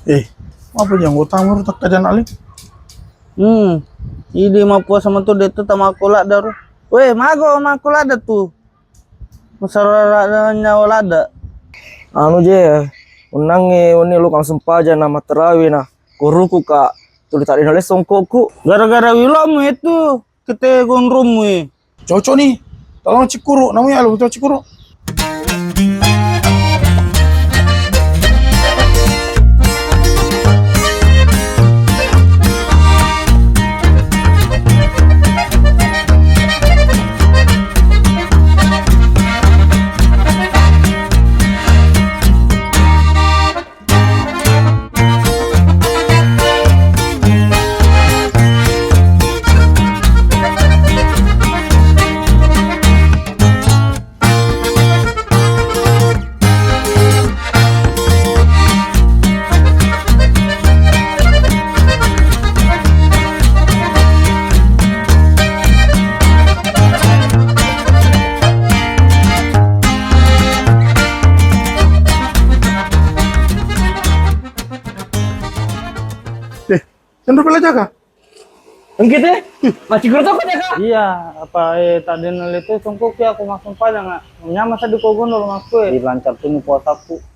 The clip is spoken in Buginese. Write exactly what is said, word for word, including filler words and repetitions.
Eh, apa je anggotamu ro takkajana le? Hmm, idi mappuasa metu de' tu tamakko ladda ro. Weh, mago makko ladda tu. Masarara nyawa ladda. Anu je, unnangnge wenni lokang sempajang na mattarawe na kuruku ka tuli tadde nale songkokku. Gara-gara wilomu itu kete gondrommu e. Cocok ni. Tolong cikkuru, namu ya lo cikkuru. Eh, senro pela jaga? Engke te? Macikkuru toko te ka? Iya, apa eh tadde nale tu songkokku ya, aku maksud pada nggak nyameng seddi ko gono lo makku e. Dilancar tu ni puasaku.